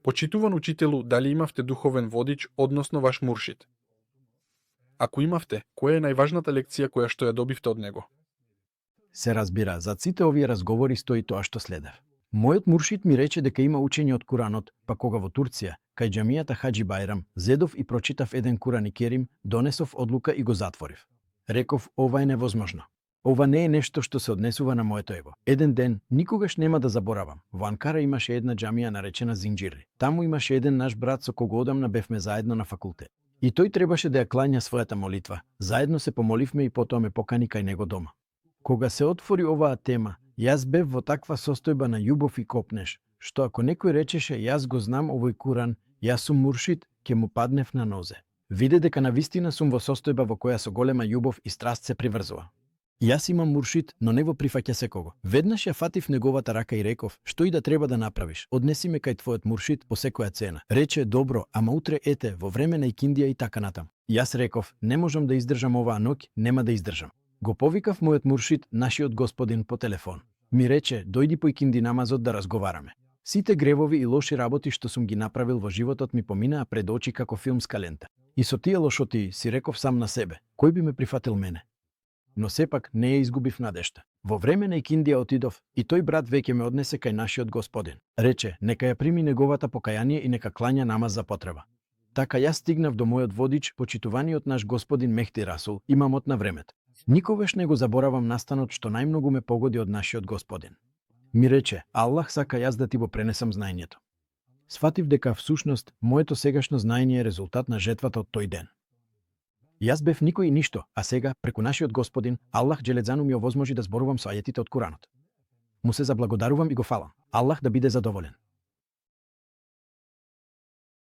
Почитуван учителу, дали имавте духовен водич, односно ваш муршид? Ако имавте, која е најважната лекција која што ја добивте од него? Се разбира, за сите овие разговори стои тоа што следев. Мојот муршид ми рече дека има учење од Куранот, па кога во Турција, кај џамијата Хаџи Бајрам, зедов и прочитав еден Куран и Керим, донесов одлука и го затворив. Реков, ова е невозможно. Ова не е нешто што се однесува на моето его. Еден ден, никогаш нема да заборавам. Во Анкара имаше една џамија наречена Зинџири. Таму имаше еден наш брат со кого одамна бевме заедно на факултет. И тој требаше да ја клања својата молитва. Заедно се помоливме и потоа ме покани кај него дома. Кога се отвори оваа тема, јас бев во таква состојба на љубов и копнеш, што ако некој речеше јас го знам овој Куран, јас сум муршид, ќе му паднев на нозе. Виде дека навистина сум во состојба во која со голема љубов и страст се приврзува. Јас имам муршид, но не го прифаќа секого. Веднаш ја фатив неговата рака и реков, што и да треба да направиш, однеси ме кај твојот муршид по секоја цена. Рече, добро, ама утре ете, во време на икиндија и така натам. Јас реков, не можам да издржам оваа ноќ, нема да издржам. Го повикав мојот муршид, нашиот господин, по телефон. Ми рече, дојди по икинди намазот да разговараме. Сите гревови и лоши работи што сум ги направил во животот ми поминаа пред очи како филмска лента. И со тие лошоти си реков сам на себе, кој би ме прифатил мене? Но сепак не ја изгубив надежта. Во време на икиндија отидов и тој брат веќе ме однесе кај нашиот господин. Рече, нека ја прими неговата покаяние и нека клања намаз за потреба. Така јас стигнав до мојот водич, почитуваниот наш господин Мехти Расул, имамот на времето. Никогаш не го заборавам настанот што најмногу ме погоди од нашиот господин. Ми рече, Аллах сака јас да ти го пренесам знаењето. Сватив дека всушност моето сегашно знаење е резултат на жетвата од тој ден. Јас бев никој и ништо, а сега, преку нашиот господин, Аллах Џелезану ми овозможи да зборувам со ајетите од Куранот. Му се заблагодарувам и го фалам. Аллах да биде задоволен.